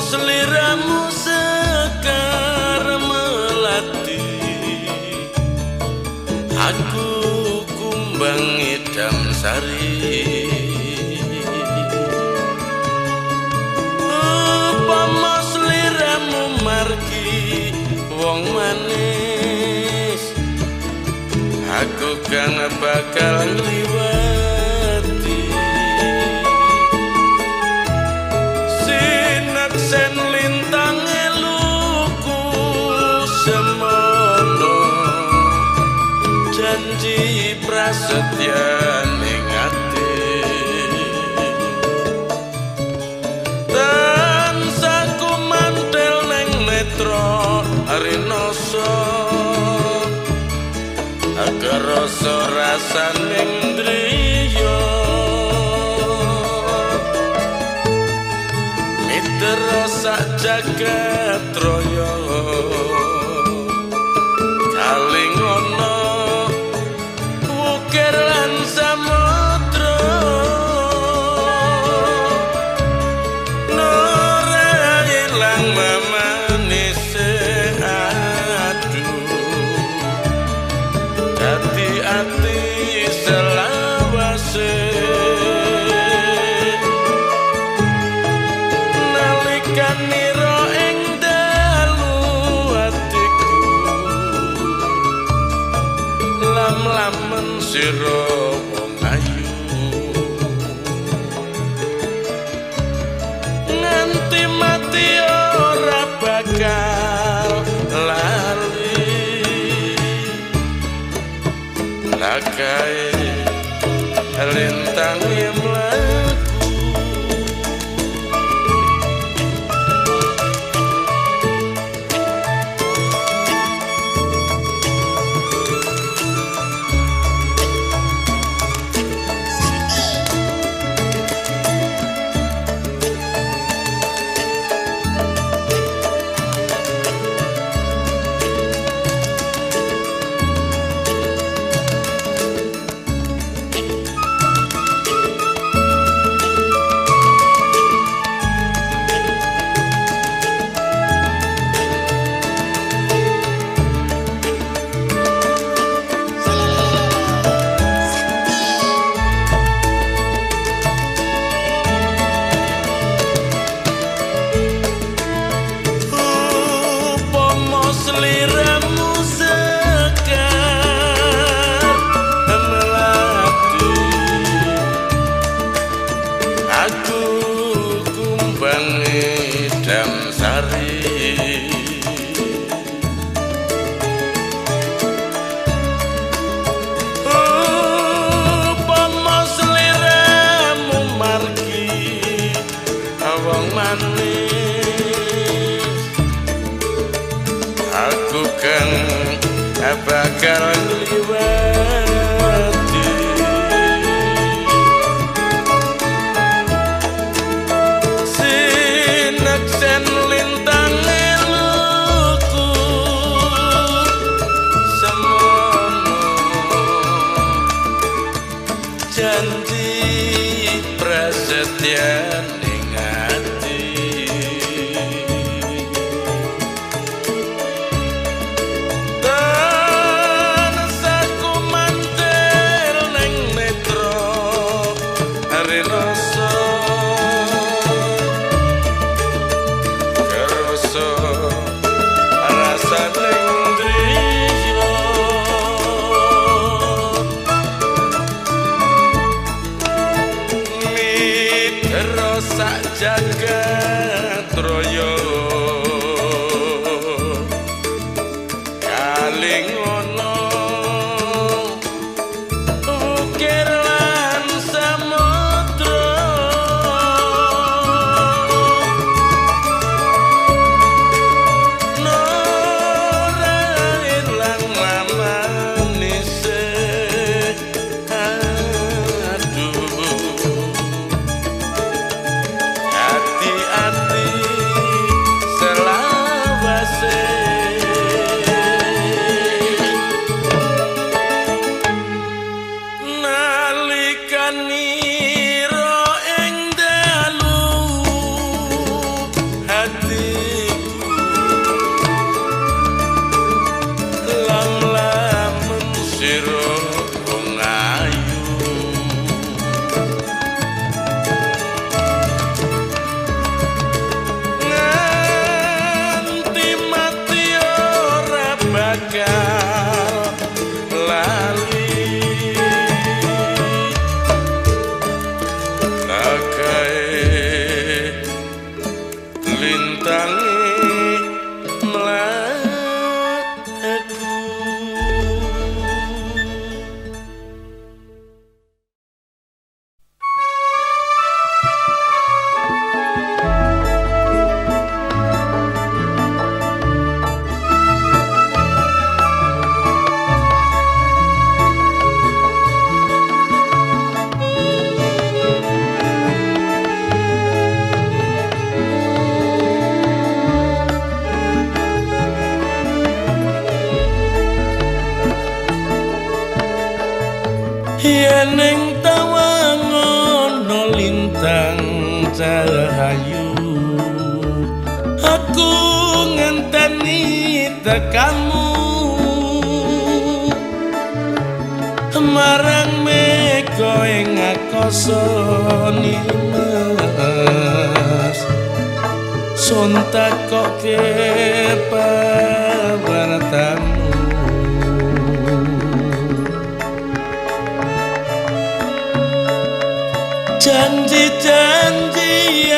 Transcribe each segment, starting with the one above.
Sliramu sekar melati, aku kumbang idam sari. Upama sliramu margi wong manis, aku kang bakal ngliwati. Sinaksen lintang eluku semono, janji prasetya ning ati. Tansah kumantel ning netra rinoso, kerasa rasaning driya. Mitra sak jagat raya kalingono wukir lan samudra. Ora ilang memanise aduh, dadi ati selawase. Nalikanira ing dalu atiku, lam-lamen sira wong ayu. Nganti mati ora bakal lali, lakae lintang mlaku. Sliramu sekar melati, aku kumbang idam sari. Upama sliramu margi wong manis, aku kang bakal ngliwati. Sinaksen lintang eluku semono, janji prasetya ning ati. Sak jagat raya kalingono wukir lan samudra. Ora ilang mamanise aduh, ati Yen ing tawang ana lintang cahayu, aku ngenteni tekamu marang mega ing akasa nimas. Sun takoke pawartamu, janji-janji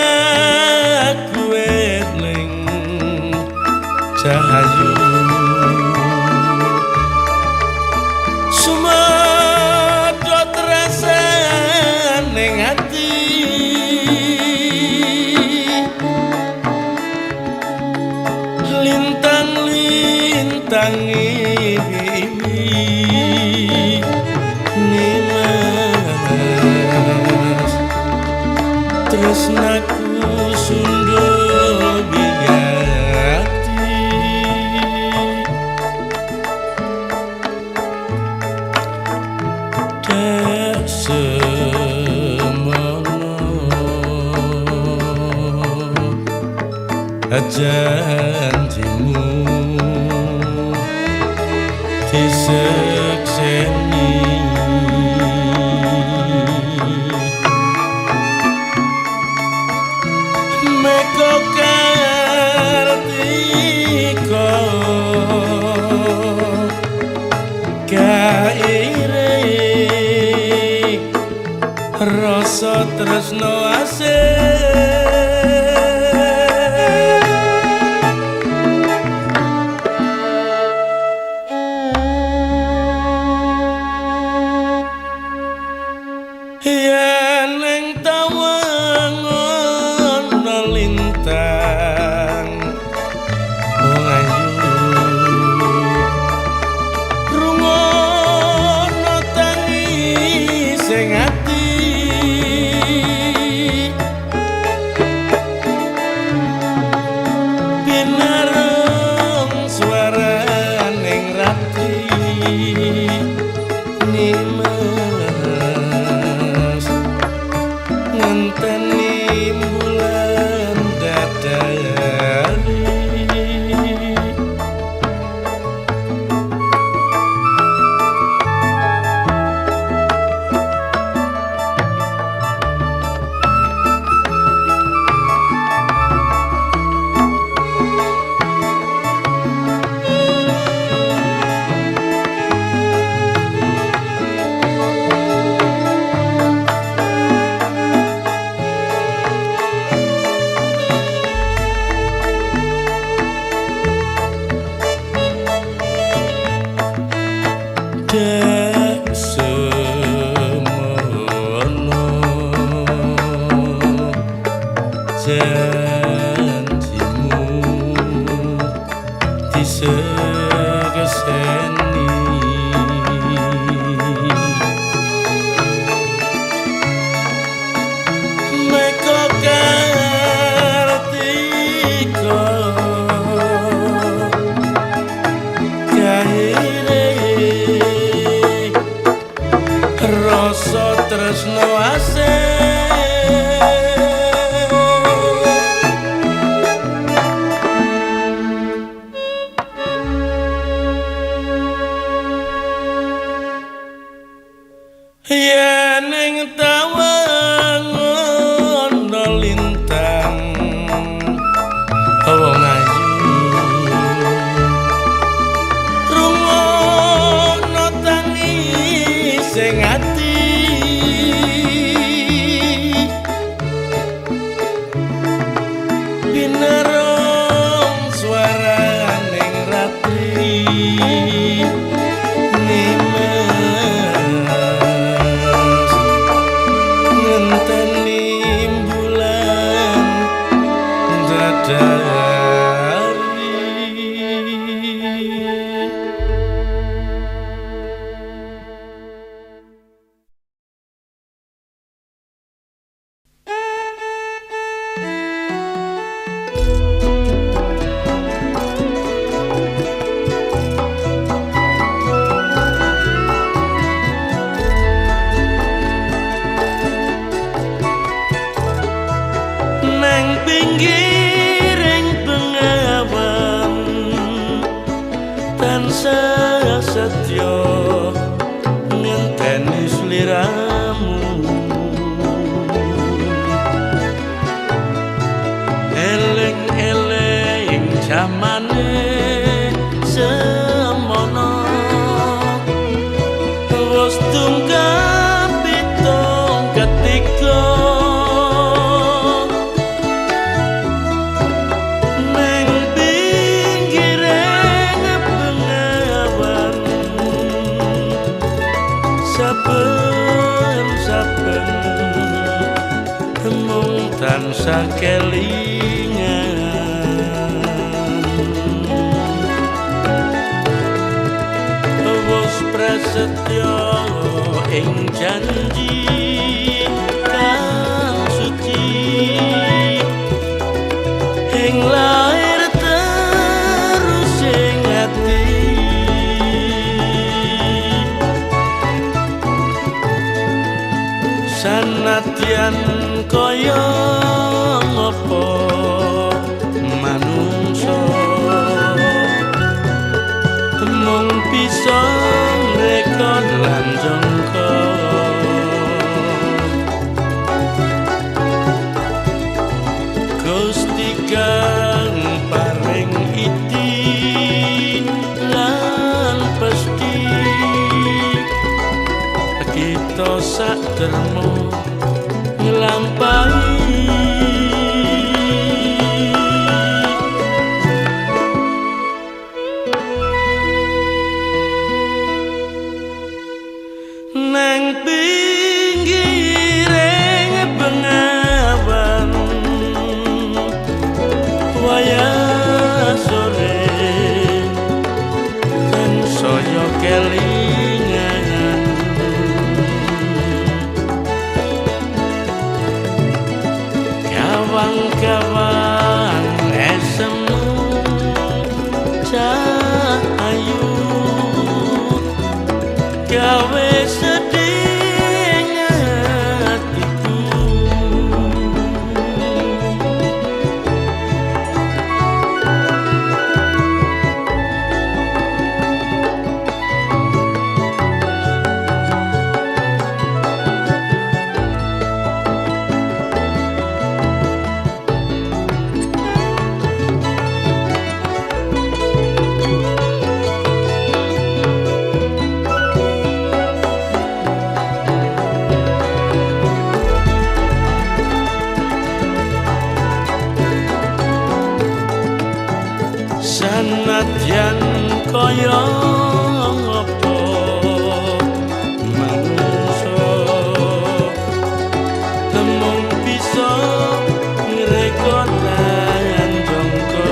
aku eling cahayu, sumedhot rasa ning ati, lintang-lintang iwi nimas. Tresnaku sundul bigati, dak semono janjimu disekseni. Meko kartika kaire rasa tresno asih. Yen ing tawang ana lintang wong ayu, rungono tangis sing ati, pinarung swaraning rati nimas. Ngenteni bulan dadari, dek semono janjimu disekseni. Meko kartika kaire rasa tresno asih. Yen ing tawang ana lintang wong ayu, rungono tangis sing ati, pinarung swaraning ratri nimas. Ngenteni bulan dadari. Neng pinggiring bengawan tansah setya ngenteni sliramu. Eling-eling jamane semono wis tungkap pitung ketiga. Neng pinggiring bengawan saben-saben mung tansah kelingan. Wis prasetya ing janji kang suci ing lair terus ing ati. Sanadyan kaya ngapa manungsa mung bisa ngrekon lan jangka. Gusti kang paring iti lan pesti kita sak dermo nglampahi. Neng pinggiring bengawan wayah sore tansaya kelingan. Kawang-kawang esemu cahayu gawe sedih atiku. Sanadyan kaya ngapa manungsa mung bisa ngrekon lan jangka.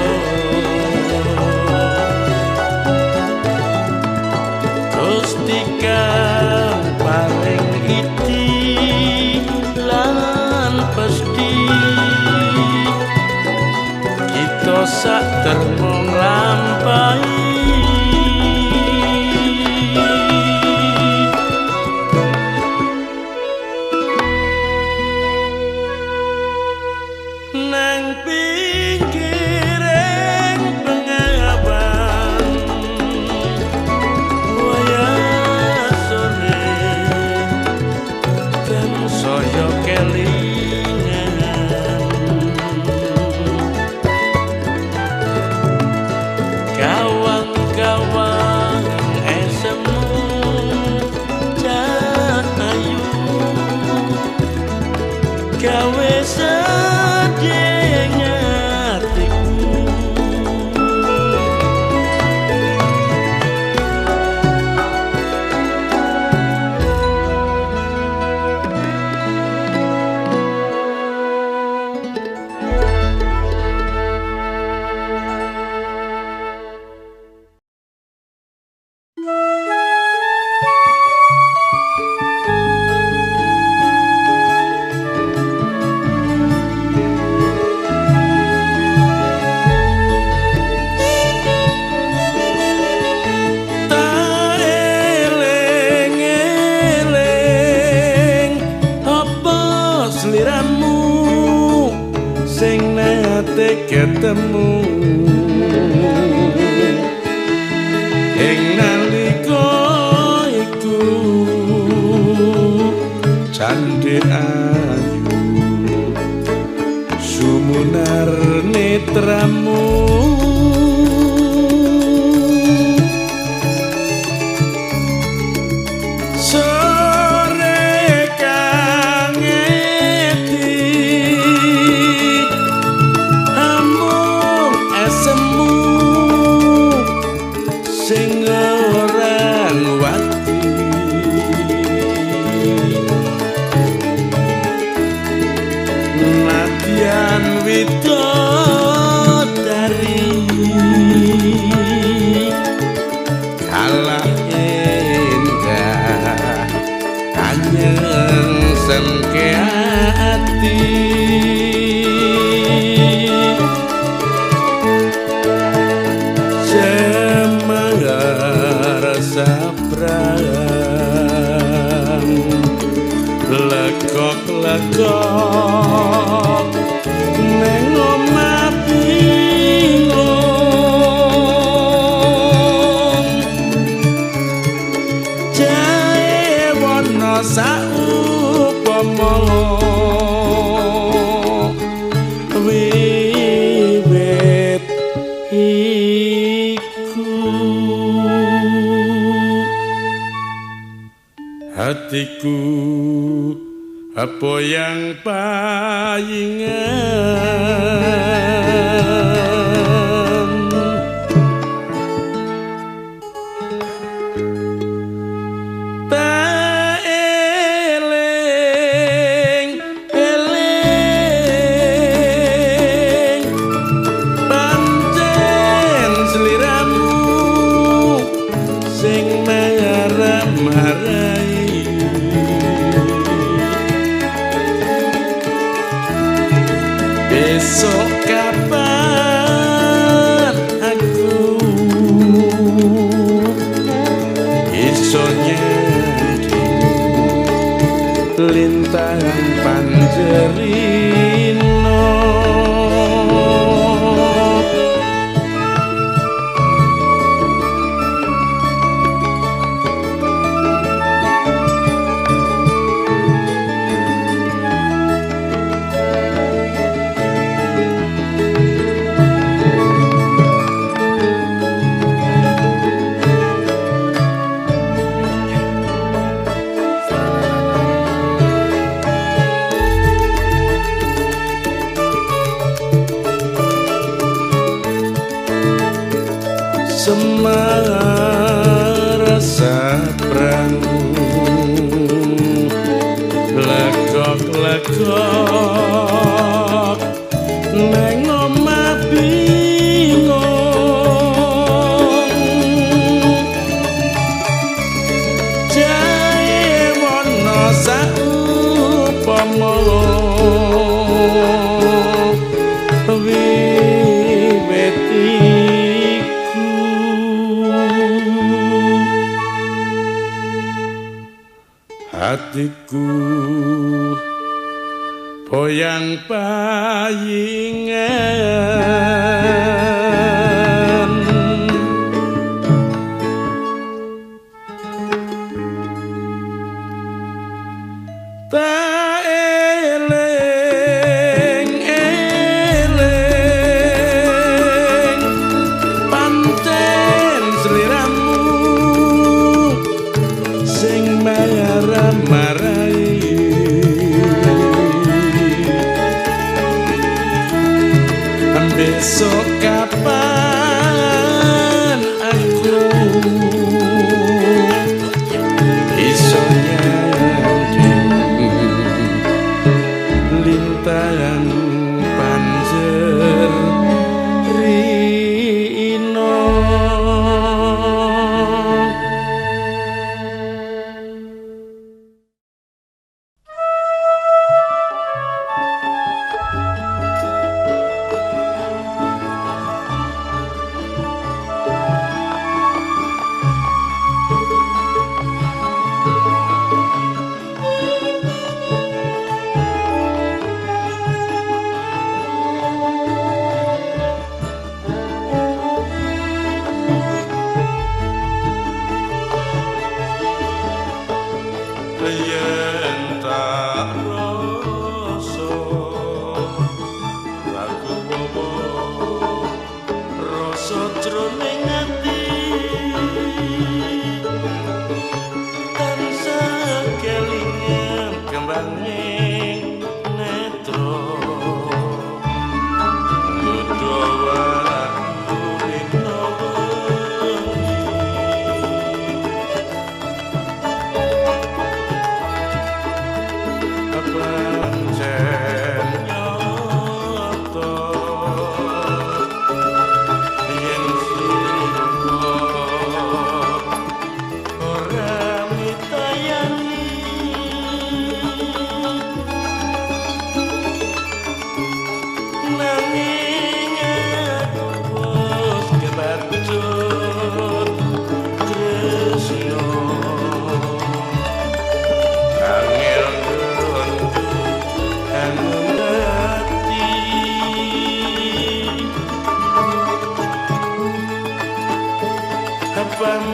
Gusti kang paring iti lan pesti kita sak dermo nglampahi. Nang pinggiring bengawan wayah sore tansaya kelingan. Kawang-kawang esemu cahayu gawe sedih. nate ketemu ing nalika iku candhe ayu sumunar netramu. Sore kang edi amung esemu sing ora ngwati nadyan widodari kalah endah anyeng sengke ati. Semanggar sabrang lekok-lekok neng omah bingung jae wana saupama wiwit iku hatiku apa yang paingan tak eling eling pancen sliramu sing marah-marahi. Besok kapan aku iso nyanding lintang panjerino. Semar sabrang lekok-lekok neng omah bingung jae wana saupama wiwit iku hatiku boyang payingan tak eling eling pancen sliramu sing marah-marahi. Besok kapan aku iso nyanding lintang panjerino.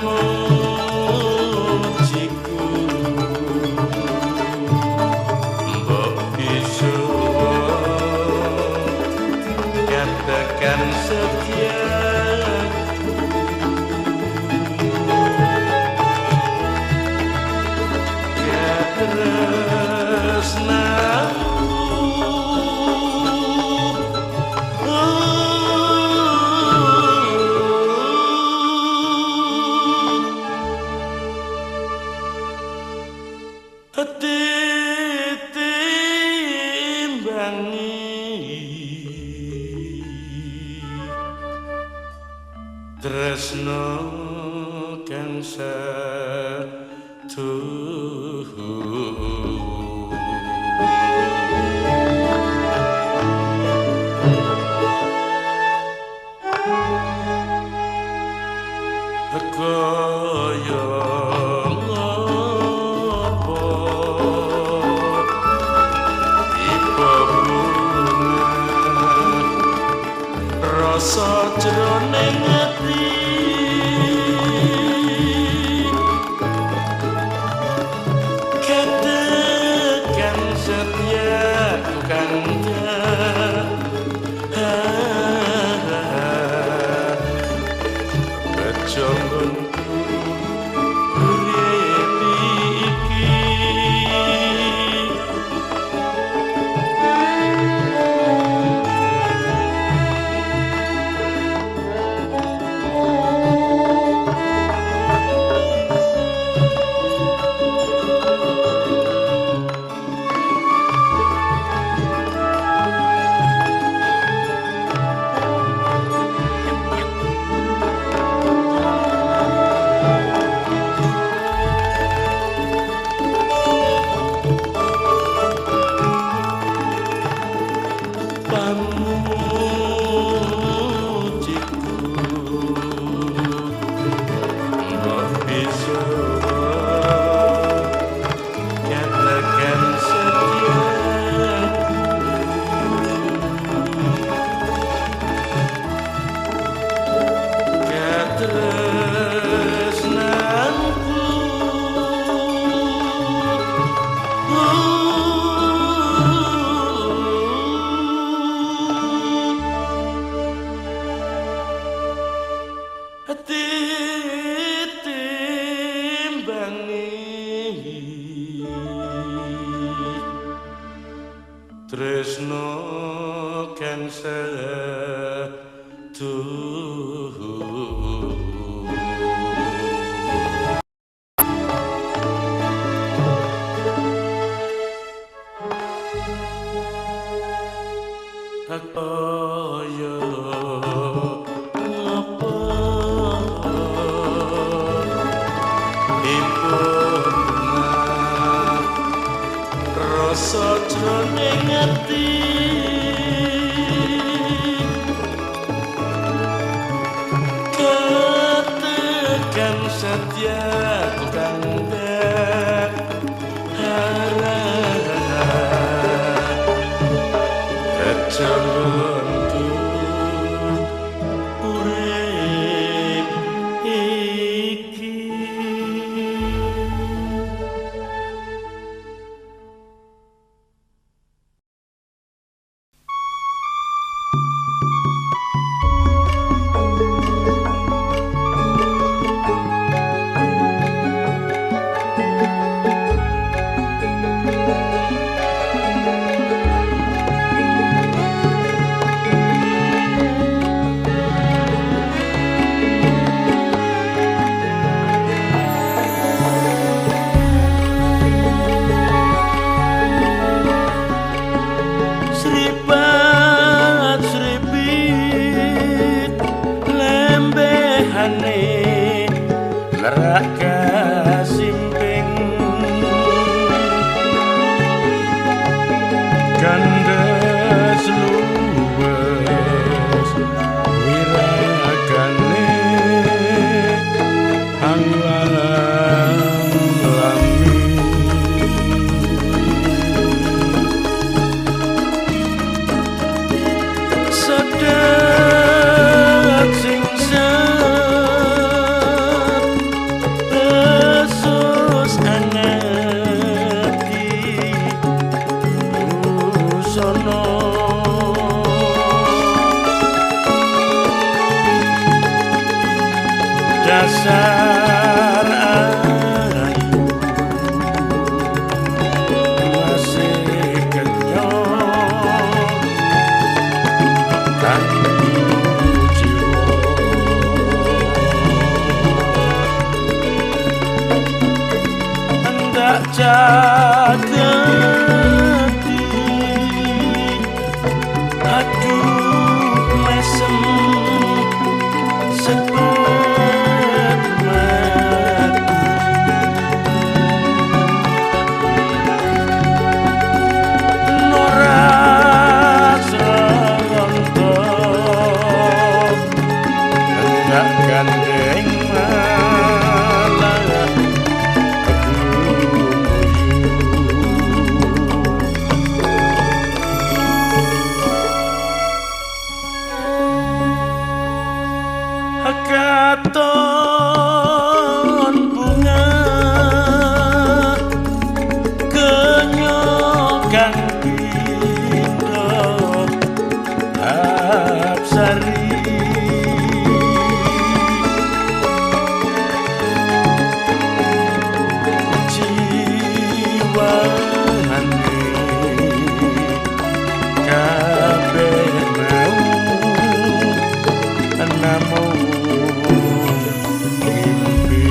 Pamujiku mbok bisa katakan setia tresno kang satuhu. Kaya ngopo ibu bunga rasa jroning ati ketekan setia kang bejo urip iki. Pamujiku mbok bisa katakan setia katresnanku titimbangi tresno kang satuhu. Kaya ngopo ibu bunga rasa jroning ati ketekan setia kang harap jalanku urip iki. lan jiwa. Hendak jagati, aduh mesem sepet mati. Ora sronto hendak gandeng malah gumuyu. Katon bunga kenyokan pindho hapsari, jiwane kabeh mau namung mimpi.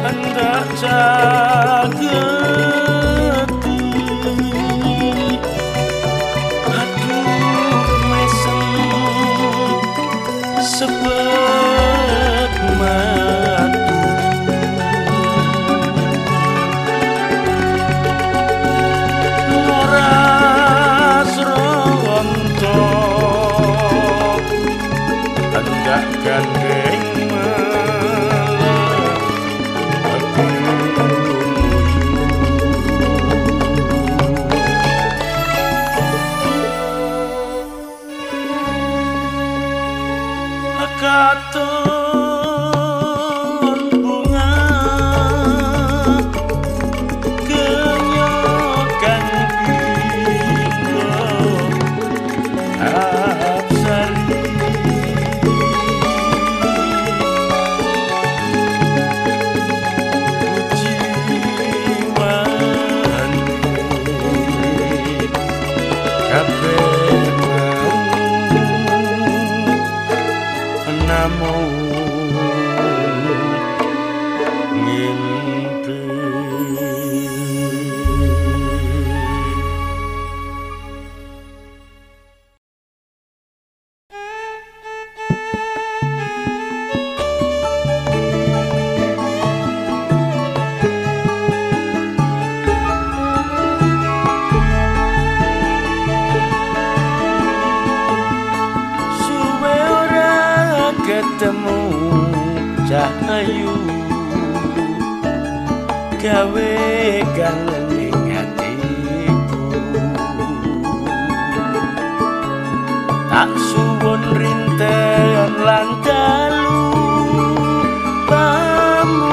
Hendak jagati, aduh mesem sepet matu. Ora sronto hendak gandeng malah gumuyu. Katon bunga kenyokan pindho hapsari, jiwane kabeh mau namung ngimpi. Suwe ora ketemu cahayu, gawe kangen ing atiku. Tak suwun rinten lan dalu pamujiku,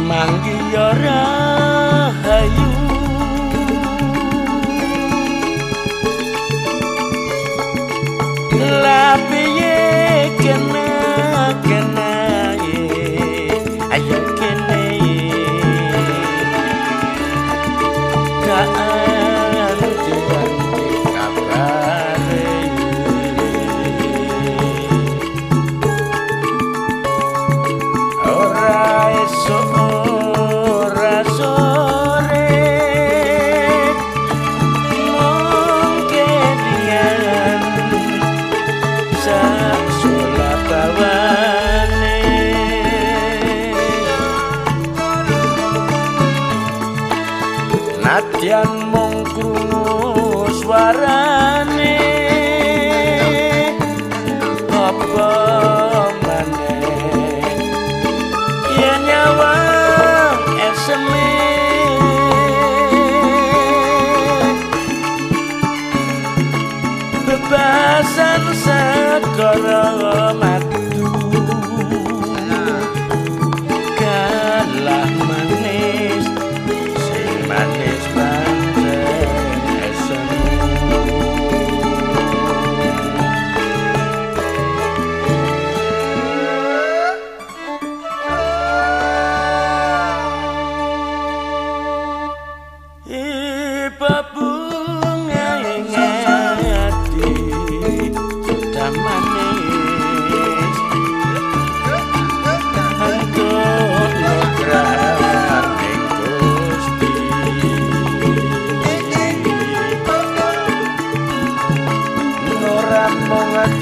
manggi ora hayu. La piye kena kena ye, ayo kene kaan anti kabare. Ora esuk ora sore mung kelingan sak sulap bawane. Nadyan mung krungu swarane, apa maneh yen nyawang eseme. segara madu kalah manis sing manis pancen esemu.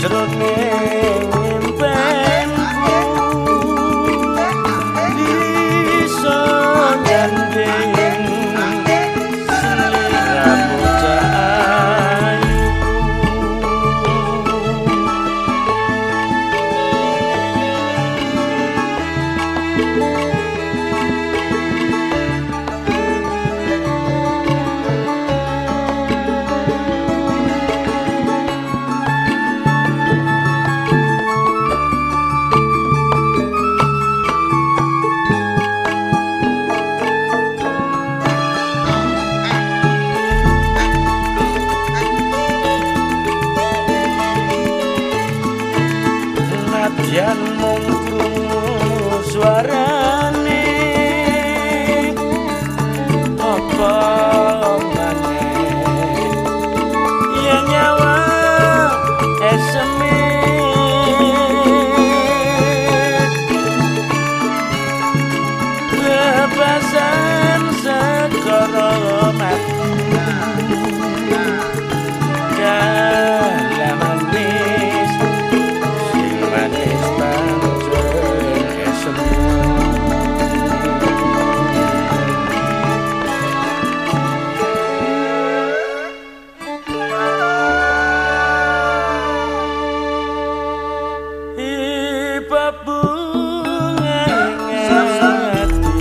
Jroning impenku iso nyanding sliramu cahayu. Nadyan mung krungu suarane apa maneh yen nyawa eseme bebasan segara mati kalah manis sing manis pancen esemu. Ibabunga ati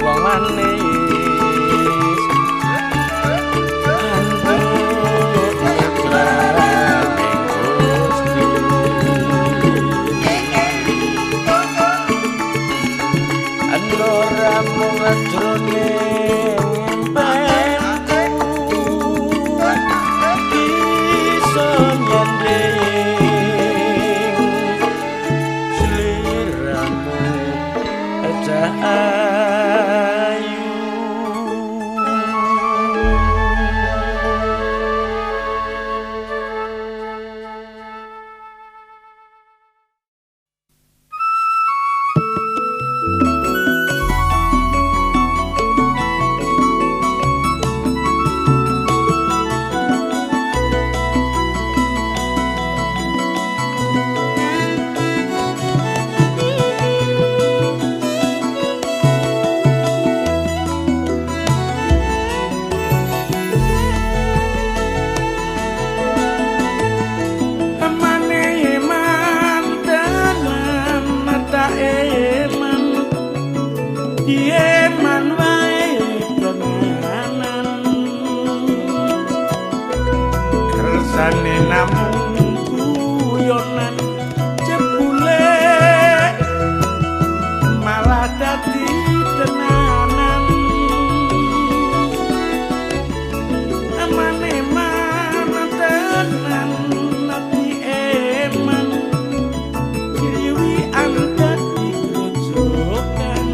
wong manis antuk nugraning Gusti. Ora mung jroning impenku iso nyanding sliramu cahayu. Eman wae tenanan kersane namung guyonan jebule malah dadi tenanan. Emane man tenan ati eman kriwian dadi grojokan.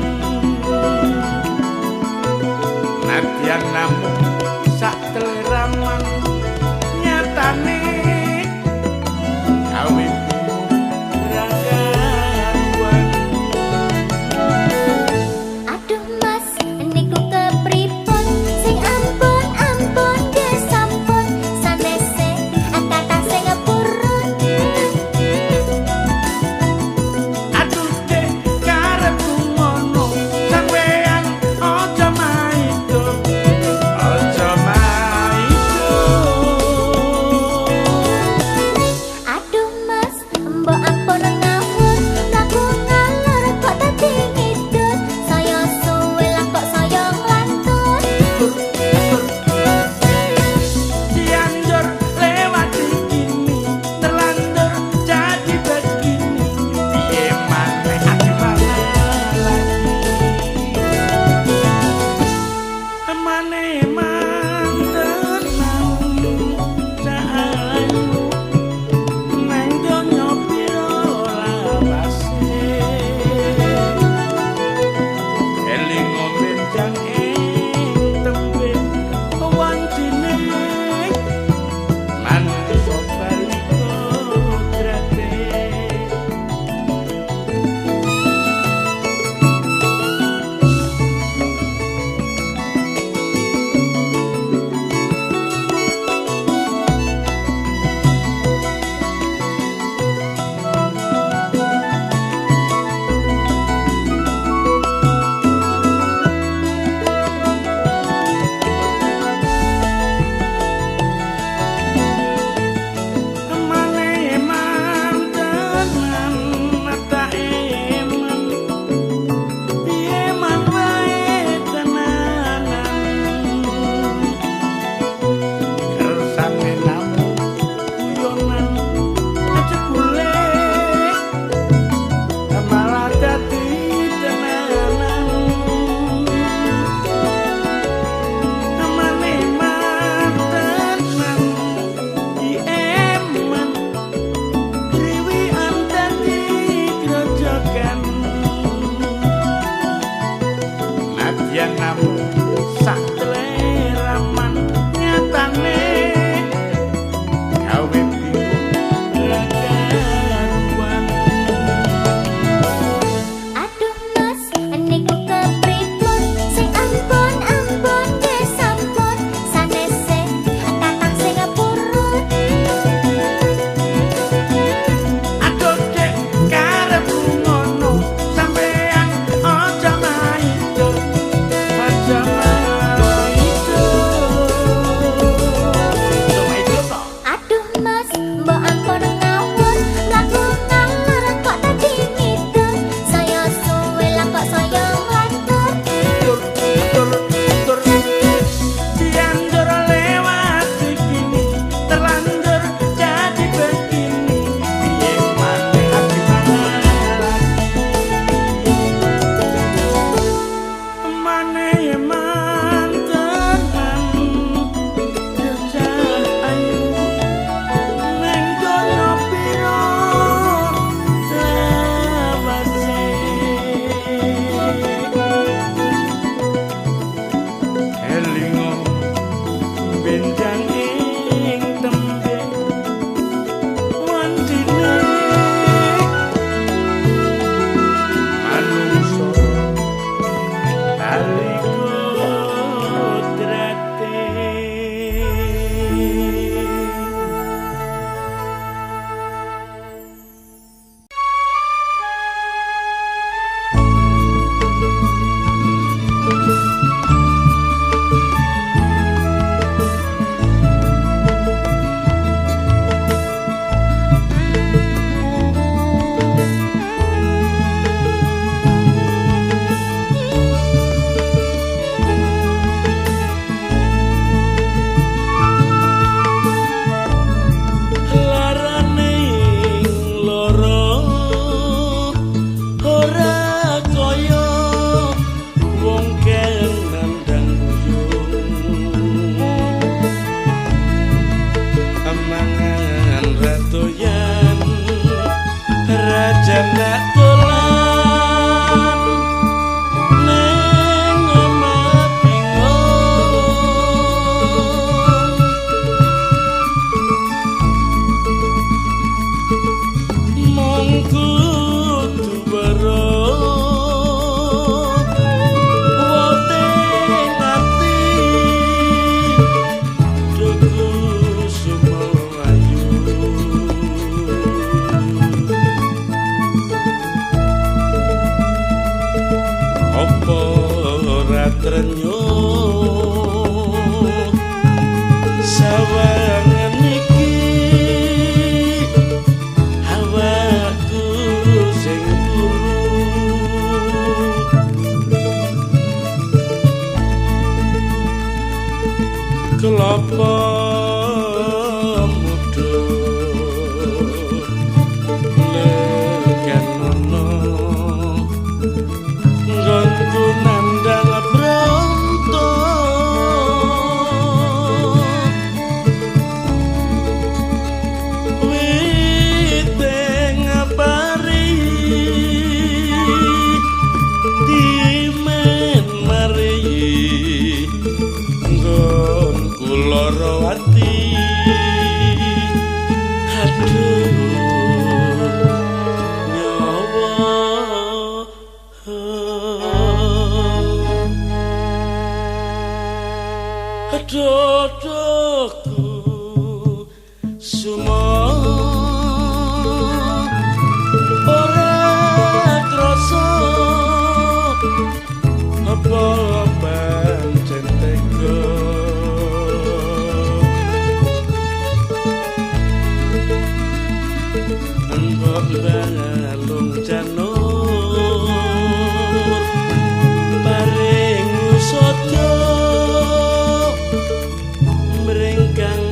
Nadyan namung sak teleraman nyatane gawe ra karuan. Aduh mas, niku kepripun sing ampun ampun nggih sampun sanese kathah sing purun. Aduh dek karepku ngono sampean aja maido. Nadyan namung sak tleraman nyatane gawe bingung ra karuan. Aduh Mas, niku kepripun? Sing ampun ampun nggih sampun, sanese kathah sing purun. Aduh dek karepmu ngono, sampean aja maido, aja maido. Aja maido to. Aduh Mas, mbok ampun ngawur, mlaku ngalor kok dadi ngidul. Saya suwe lah kok saya nglantur. Tur tur tur dianjur lewat begini, terlanjur jadi begini. Piye maneh gimana lagi? Maneh mantenan bocah ayu neng donya pira lawase. Elingo benjang ing tembe wandine manungsa bali kodrate. Larane lara ora kaya wong kang nandhang buyung, mangan ratoyan raja dolan neng omah bingung. Mung kudu weruh wote ati duku sumayu. Apa ora trenyuh sawangan iki awakku sing turu? Kelapa muda legan ana nggonku nandhang bronto, wite ngapari dimen mari nggonku lara ati. Aduh nyawa, dodoku sumo ora krasa apa pancen tega. Mbok balung janur paring usada mring kang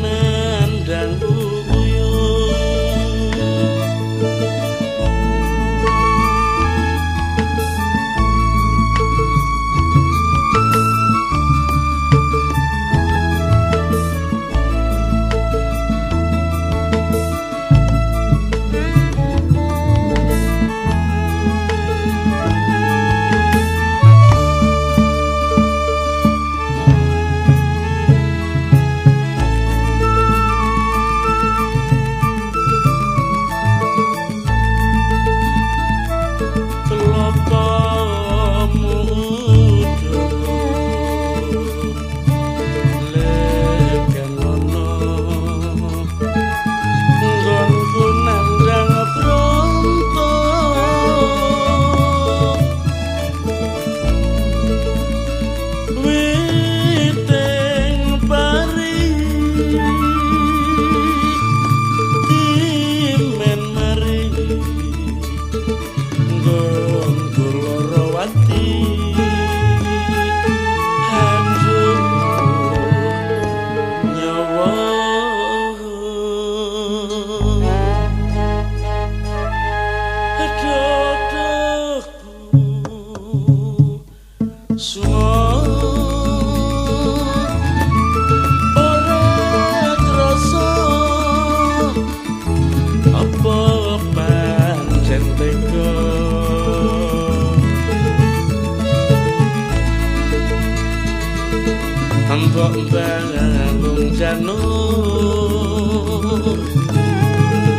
Mbok balung janur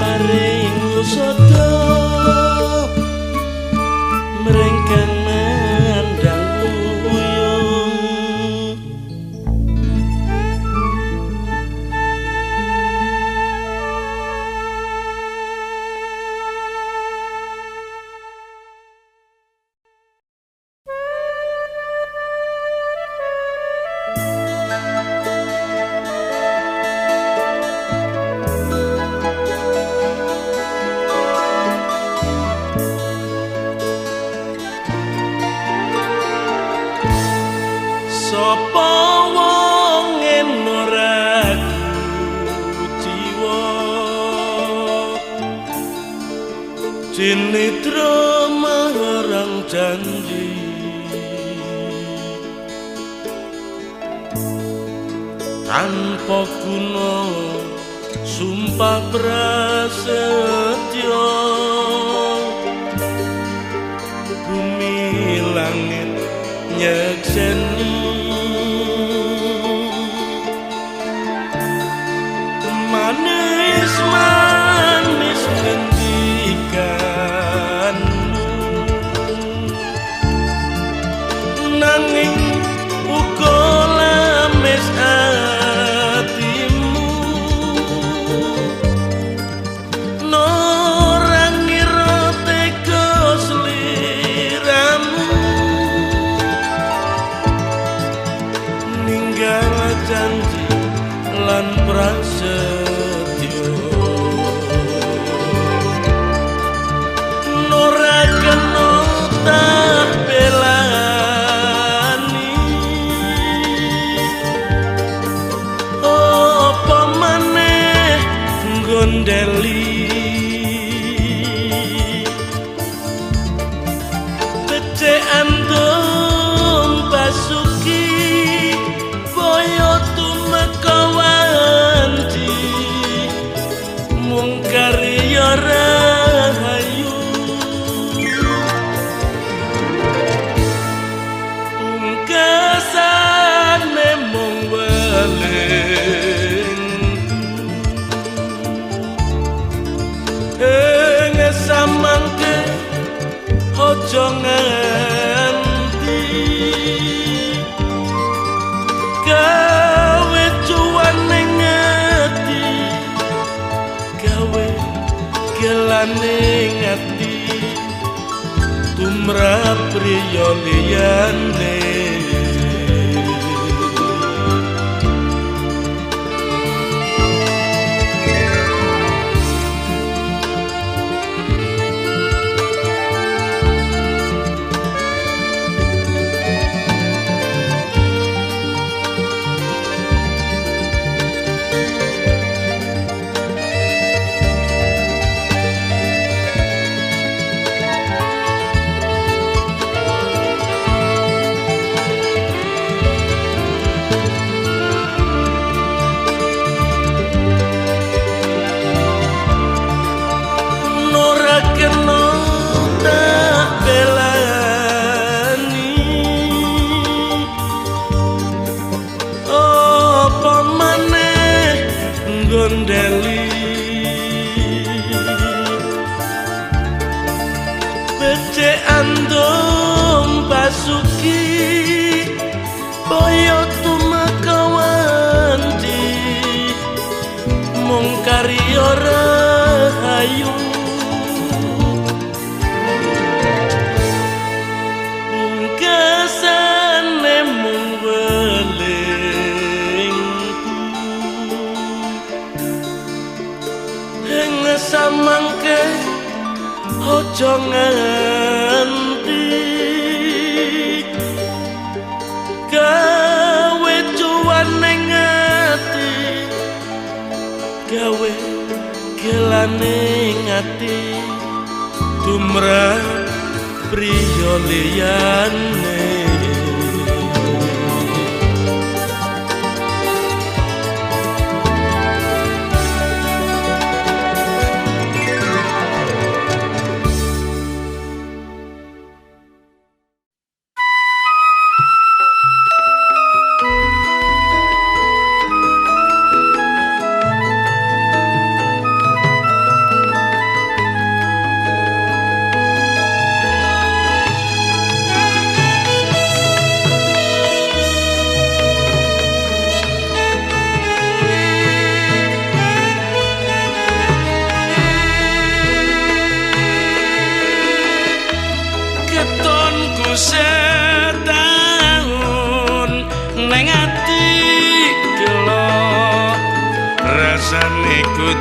paring usada mring kang nandhang wuyung. Sapa wong ora kuciwa cinitra marang janji, tanpa guna sumpah prasetya, bumi langit nyekseni. Manis manis ngendikanmu, nanging uga lamis atimu. Ora ngira tega sliramu, ninggal janji lan prasetyo. Ora kena tak belani, apa maneh nggondeli. Becik andum basuki boyo tumeka wanci, mung karya rahayu. Pungkasane mung weling ing samangke aja nganti gawe cuwane ngati, gawe gelane ngati tumrap priya liyane. Ora kena tak belani, apa maneh nggondeli. Becik andum basuki boyo tumeka wanci, mung karya rahayu. Pungkasane mung welingku ing samangke aja nganti gawe cuwane ngati, gawe gelane ngati tumrap priya liyane.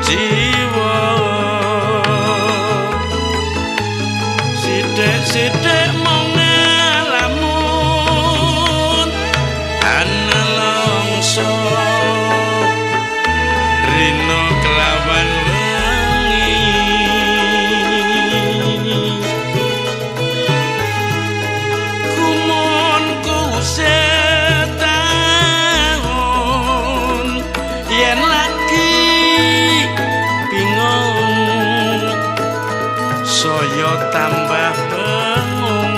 jiwa. Sithik-sithik mung ngalamun anelongso rino kelawan wengi. Kumun ku setahun yen lagi bingung saya tambah bingung.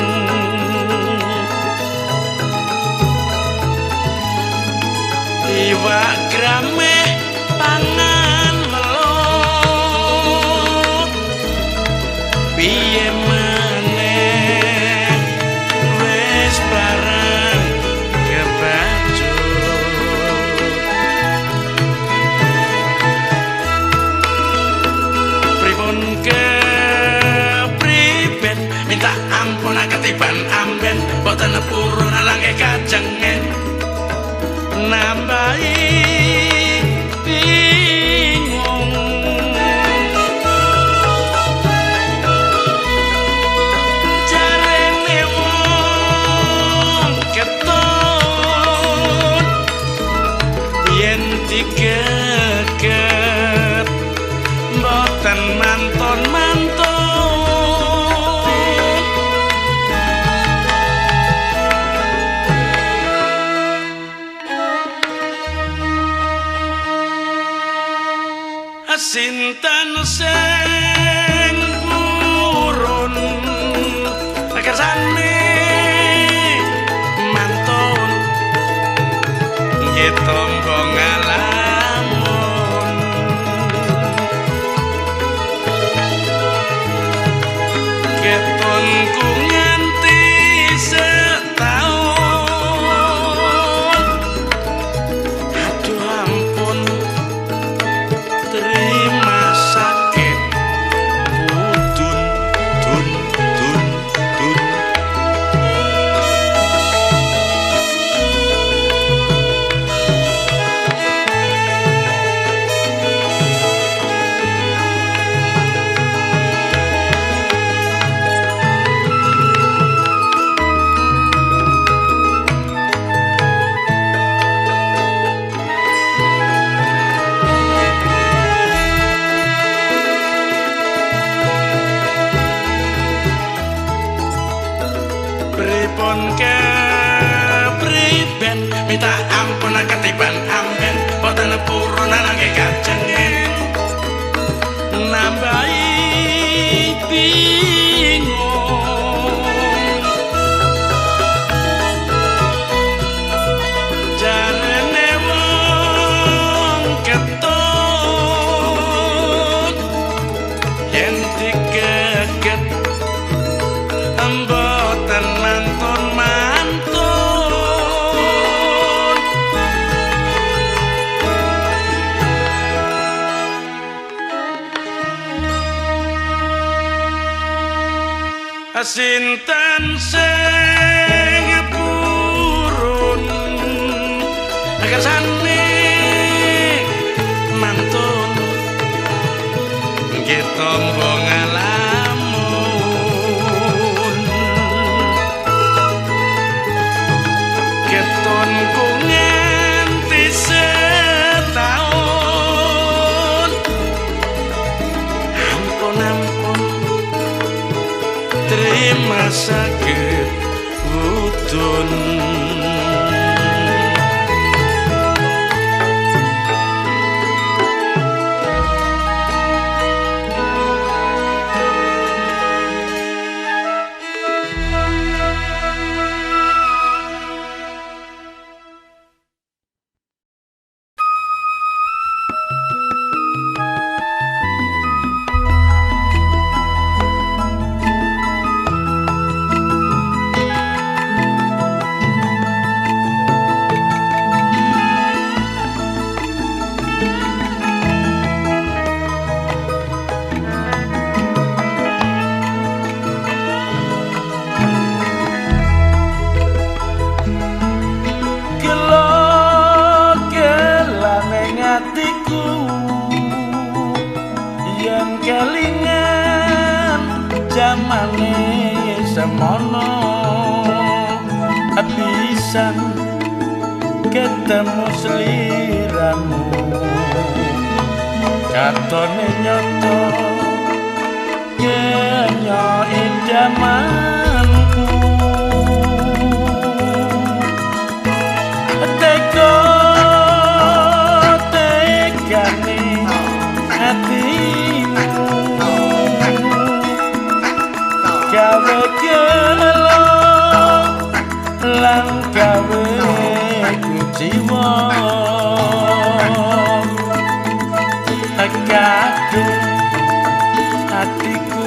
Iwak grameh pangan melut piye meneh wis bareng kebacut. Pripun kepriben minta ampun ketiban amben boten purun alangke kajengen nambahi bingung. Jarene wong ketut yen digeget mboten manton-manton. Sinten sing purun kersane mantun nggih tangga ngalamun. Ketonku nganti setaun aduh ampun terima sakit putun tun tun tun. Pripun kepriben minta ampun ketiban amben boten purun alangke kajengen nambahi bingung. Jarene wong ketut yen digeget mboten mantun-mantun. Sinten sing purun kersane mantun nggih tangga ngalamun. Ketonku nganti setaun ampun ampun terima sakit wudun. manis semono pisan ketemu sliramu katone nyoto kenyo idamanku teko tekane hatimu gawe gelo lan gawe kuciwa kadung hatiku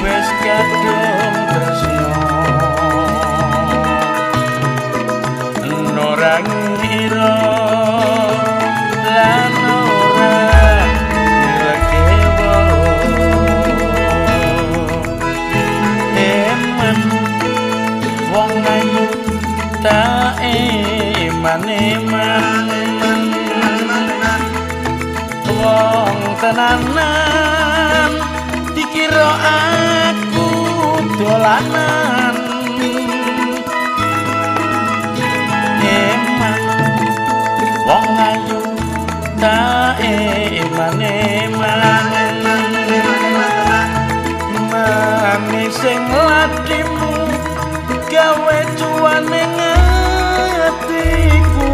wis kadung tresno ora ngira lan ora ngirekewa eman wong ayu ta eman-eman wong tenanan dikira aku dolanan eman wong ayu ta eman-eman manis sing latimu gawe cuwane atiku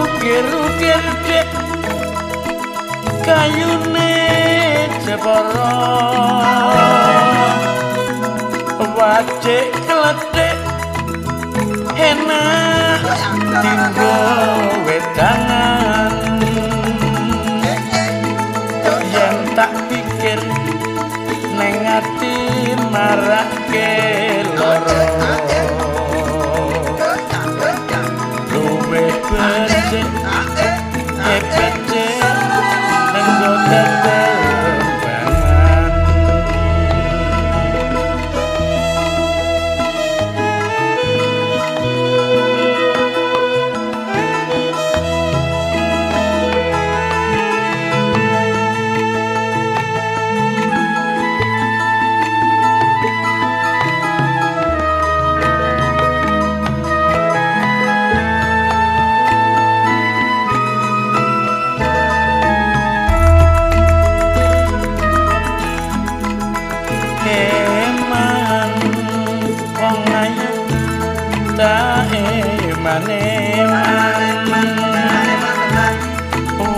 ukir-ukir dek kayune jepara wajik klethik enak dinggo wedangan yen tak pikir neng ati marake loro luwih becik becik nggo tetembangan. Eman wong ayu ta eman-eman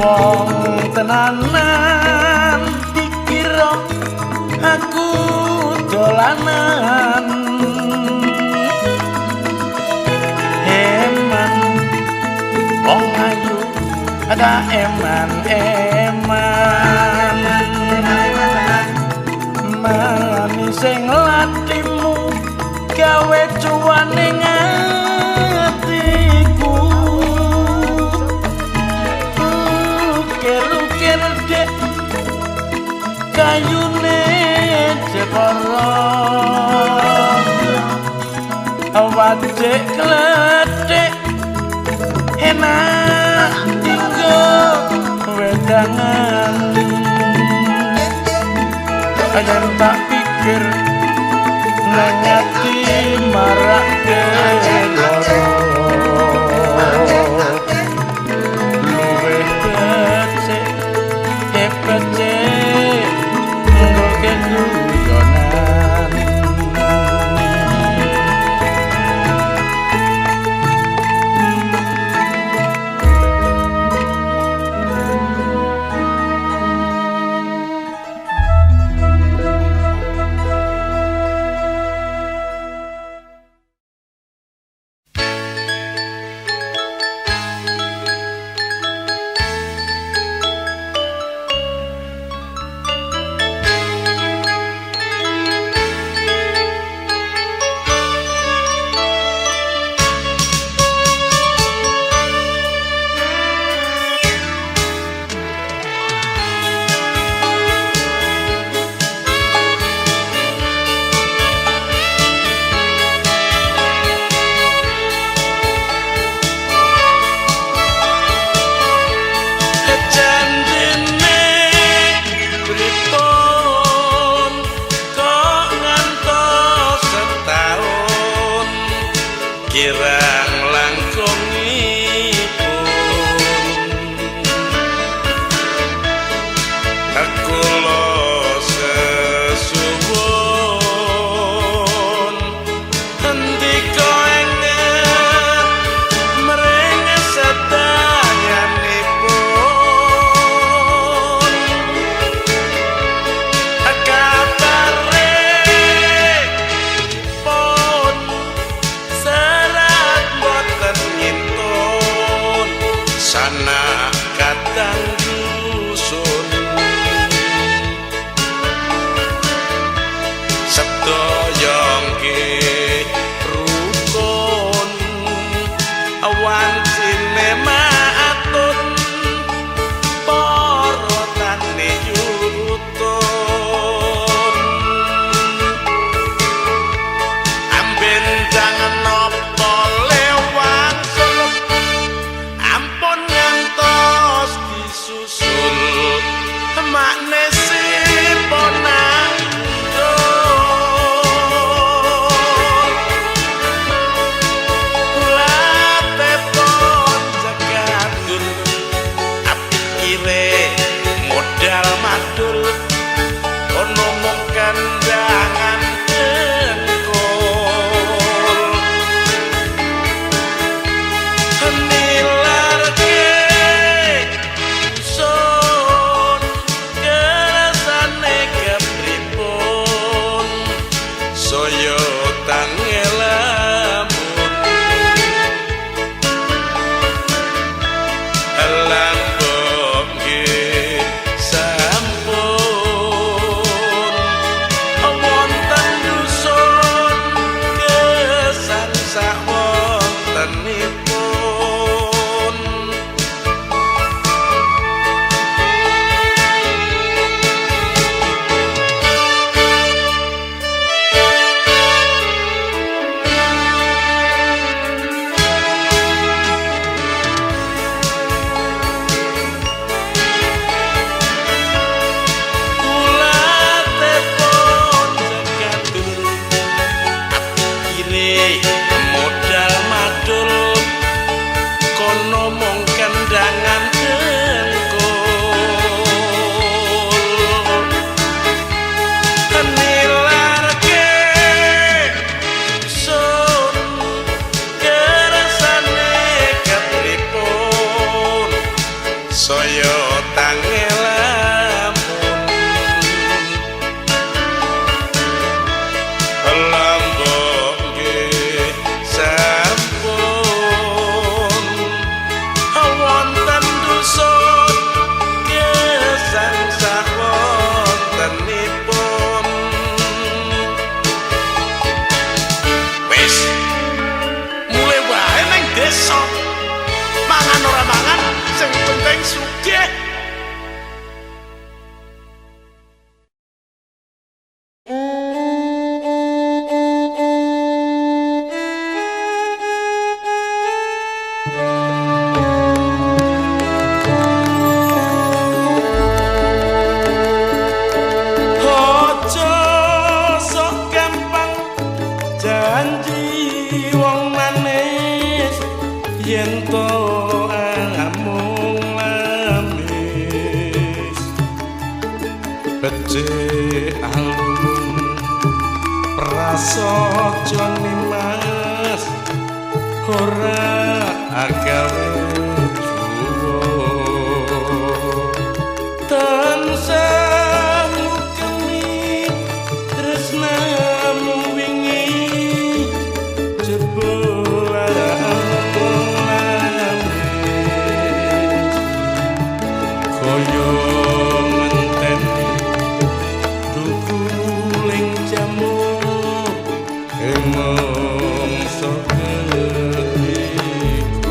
wong tenanan dikira aku dolanan eman wong ayu ta eman-eman manis sing latimu gawe cuwane atiku ukir-ukir dek kayune jepara wajik klethik enak dinggo wedangan yen tak pikir nang ati marake loro luwih becik becik nggo keguyonan. Kirang langkungipun kula sesuwun ndika enget mring sedayanipun kabare pun serat boten ngintun sanak kadang dusun sedaya nggih rukun wancine matun para tani yutun amben jangan napa lewangsul ampun ngantos disusul maknesipun nandur latepon jagadur apikire modal madul ono mung kandangan dengkul nilarke sun kersane kepripun saya tangelamun lambung nggih sampun wonten dusun kesan sawontenipun. Kula tepon jagadur apikire modal madul kono mung kendangan dengkul nilarke sun kersane kepripun saya tangelamun lambung nggih sampun wonten dusun gesang sawontenipun. Wis mulai wae nang desa mangan ora mangan sing penting sugih. Ojo sok gampang janji wong manis yen to amung lamis becik alun prasaja nimas ora agawe juwo tansah ngukemi tresnamu wingi jebul amung lamis kaya ngenteni dukuling jamur ing mangsa ketiga.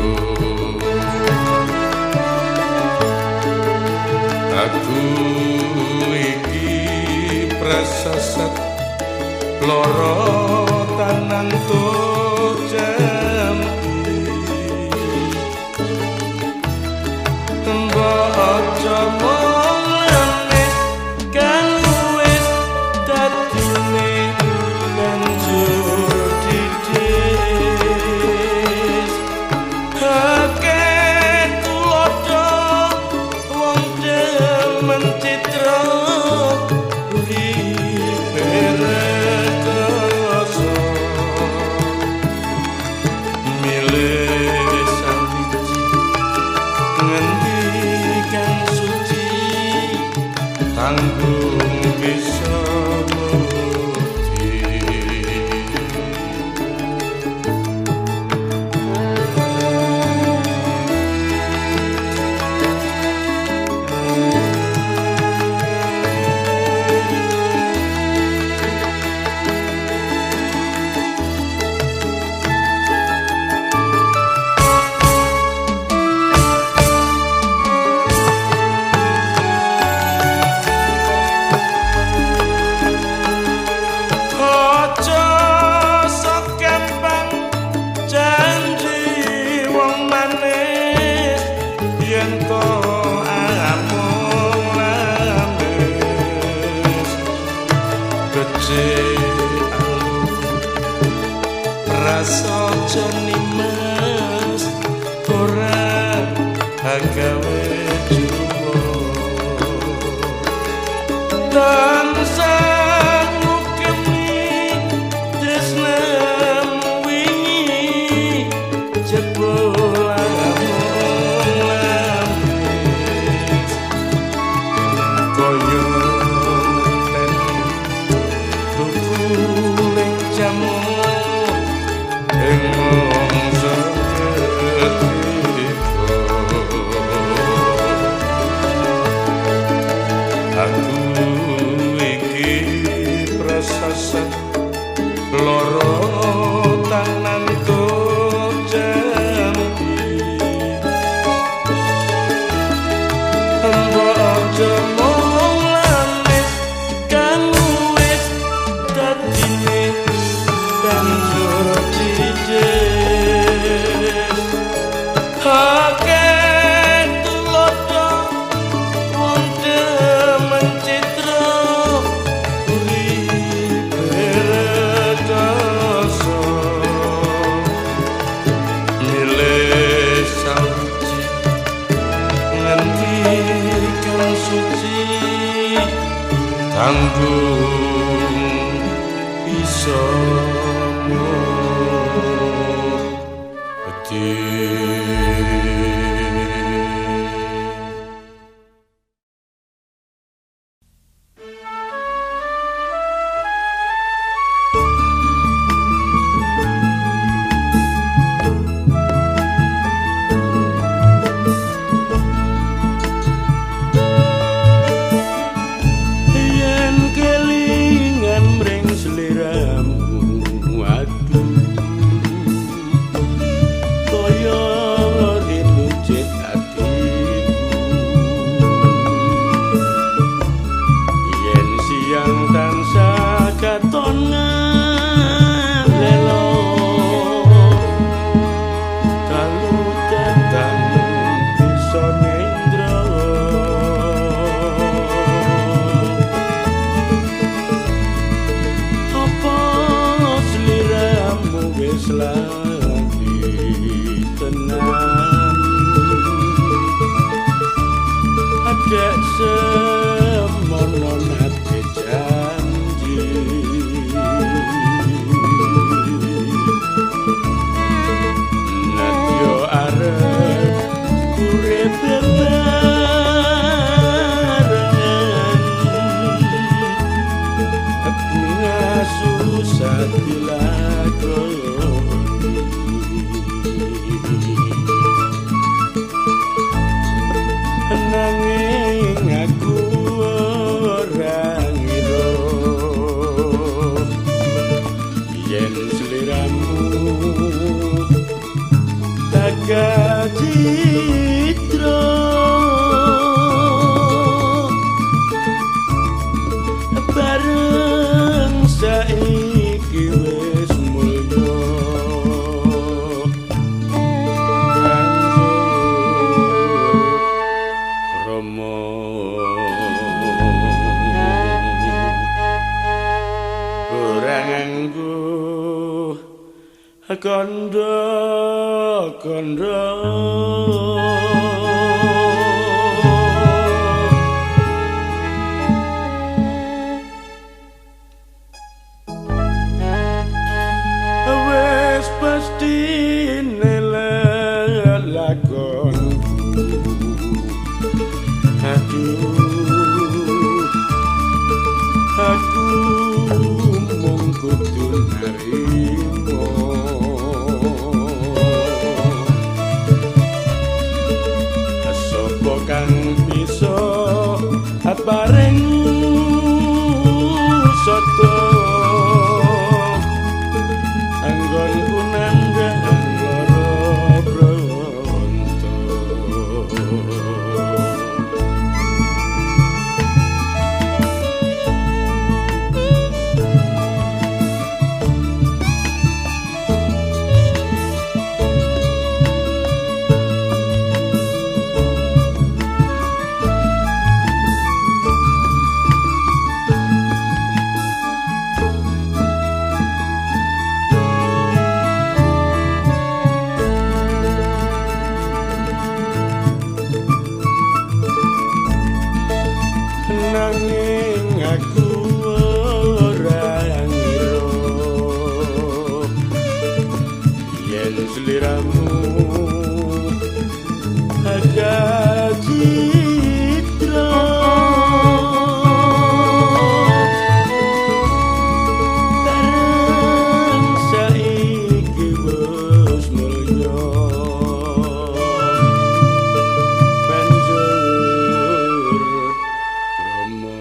Rasane mas ora agawe juwo tansah ngukemi tresnamu wingi jebul lamun lamis koyo ngenteni tukuling jamu ing mangsa ketika. Aku iki prasasat loro tananku jampi mbok aja mung lamis kang wis dadine banjur cicis akeh tulodo wong demen citra uripe rekoso milih sawiji ngendikan suci tanggung bisa mukti. Yen kelingan mring sliramu aduh kaya rindu atiku yen siang tansah katon lelo dalu datang bisa nendra. Apa sliramu wis lali tenan adek semono nate janji nadya arep urip bebarengan bunga susah dilakoni nanging aku ora ngira yen sliramu tak citra bareng saiki wis mulya banjur krama ora nganggo kandha kandha. Wis pasti lelakonku aduh aku mung kudu narima. Sliramu Citra bareng saiki wis mulya banjur krama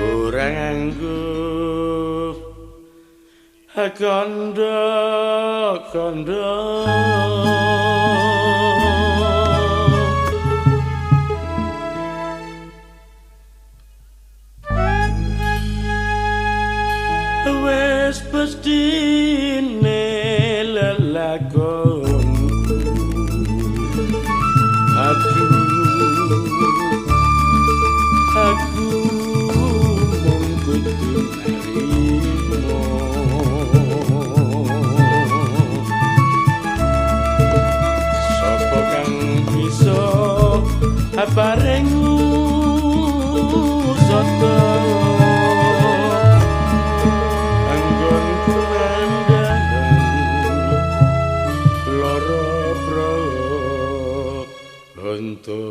ora nganggo kandha kandha wis pestine lelakonku aku mung kudu narimo. Sapa kang bisa paring usada anggonku nandhang lara pronto.